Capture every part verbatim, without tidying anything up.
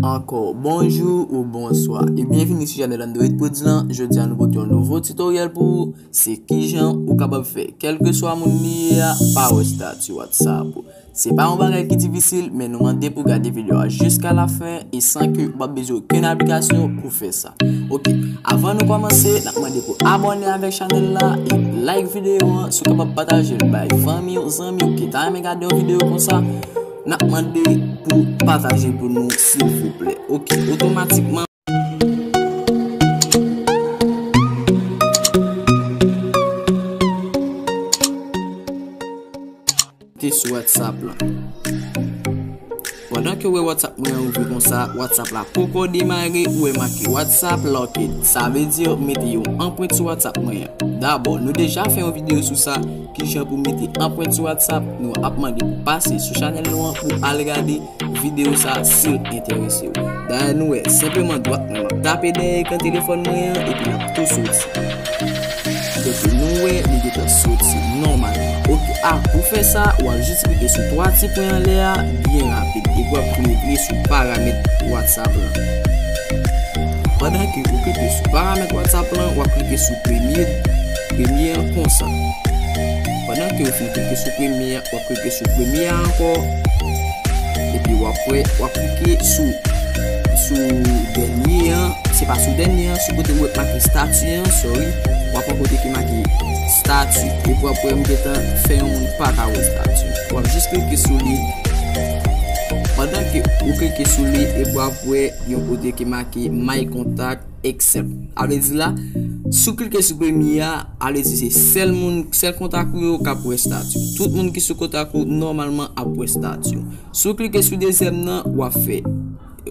Ankò bonjou ou bonswa e byenvini sou chanèl Android Prodz lan. Jodi a nou pote yon nouvo tutorial pou ou. Se kijan ou kapab fè, kèlkeswa moun li ye a, pa wè estati WhatsApp ou. Se pa yon bagay ki difisil, men nou mande pou w gade videyo a jiska lafen e san ke w p ap bezwen okenn aplikasyon pou fè sa. Ok, avan nou kòmanse, n ap mande pou w abòne avèk chanèl la e like videyo an. Si w kapab pataje l bay fanmi w, zanmi w ki ta renmen gade yon videyo konsa, n ap mande pou w pataje l pou nou silvouplè. Ok, otomatikman. Te sou WhatsApp lan. Pandan ke w wè WhatsApp mwen an ouvri konsa, WhatsApp la poko demare, ou wè make WhatsApp locked. Sa vle di mete yon anprent sou WhatsApp mwen an. Dabò, nou deja fè yon videyo sou sa, kijan pou mete anprent sou WhatsApp. Nou ap mande pou pase sou chanèl nou an pou al gade videyo sa si l enterese w. Dayè nou wè senpleman dwat mwen m ap tape dèyè ekran telefòn mwen an epi l ap tou soti. Donk nou wè li gentan soti nòmalman. Ok, a pou fè sa, w ap jis klike sou twa ti pwen anlè a byen rapid epi w ap klike sou paramèt WhatsApp lan. Pandan ke ou klike sou paramèt WhatsApp lan, w ap klike sou premye, premye an konsa. Pandan ke ou fin klike sou premye an, w ap klike sou premye a ankò. Epi w ap wè, w ap klike sou, sou dènye an. Se pa sou dènye an, sou kote w wè make estati an, sorry. W ap wè kote ki make estati. Epi w ap wè m gentan fè yon moun pa ka wè estati. W ap jis klike sou li. Pandan ke ou klike sou li, epi w ap wè yon kote ki make My Contact, Accept. A vle di la, si w klike sou premye a, a vle di se sèl moun, sèl kontak ou yo k ap wè estati w. Tout moun ki sou kontak ou nòmalman ap wè estati w. Si w klike sou dezyèm nan, w ap fè,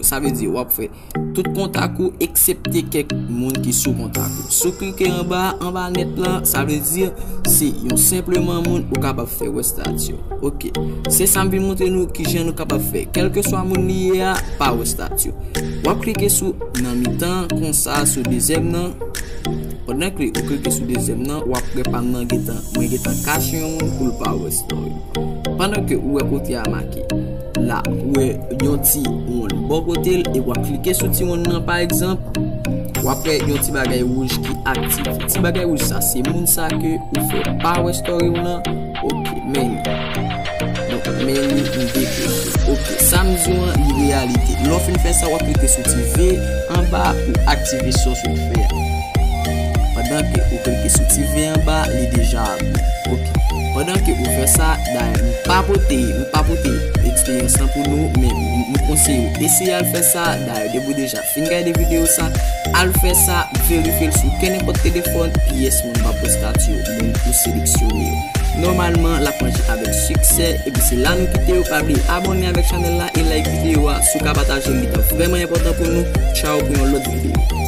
sa vle di w ap fè tout kontak ou eksepte kèk moun ki sou kontak ou. Si w klike anba, anba nèt lan, sa vle di se yon senpleman moun ou kapab fè wè estati w. Ok, se sa m vin montre nou kijan nou kapab fè, kèlkeswa moun li ye a, pa wè estati w. W ap klike sou nan mitan konsa sou dezyèm nan. Pandan ke ou klike sou dezyèm nan, w ap wè pa m nan gentan, mwen gentan kache yon moun pou l pa wè story. Pandan ke ou wè kote a make la, ou wè yon ti wonn bò kote l e w ap klike sou ti wonn nan pa egzanp, w ap wè yon ti bagay wouj ki aktif. Ti bagay wouj sa se moun sa ke ou fè pa wè story w nan. Ok, men li. Donk, men li, m deklike. Ok, sa m di w an, li reyalite. Lè w fin fè sa, w ap klike sou ti V anba pou aktive sa w sot fè a. Pandan ke ou klike sou ti V anba, li deja abri. Ok. Pandan ke ou fè sa, dayè, m pa pote, m pa pote eksperyans lan pou nou, men m, m konseye w eseye al fè sa. Dayè, depi w deja fin gade videyo sa, al fè sa, verifye l sou kenenpòt telefòn, pyès moun p ap wè estati w, moun ou seleksyone yo. Nòmalman, l ap manje avèk siksè, epi se la nou kite yo. Pa bliye abòne avèk chanèl la e like videyo a. Si w ka pataje l, li t ap vrèman enpòtan pou nou. Tchaw pou yon lòt videyo.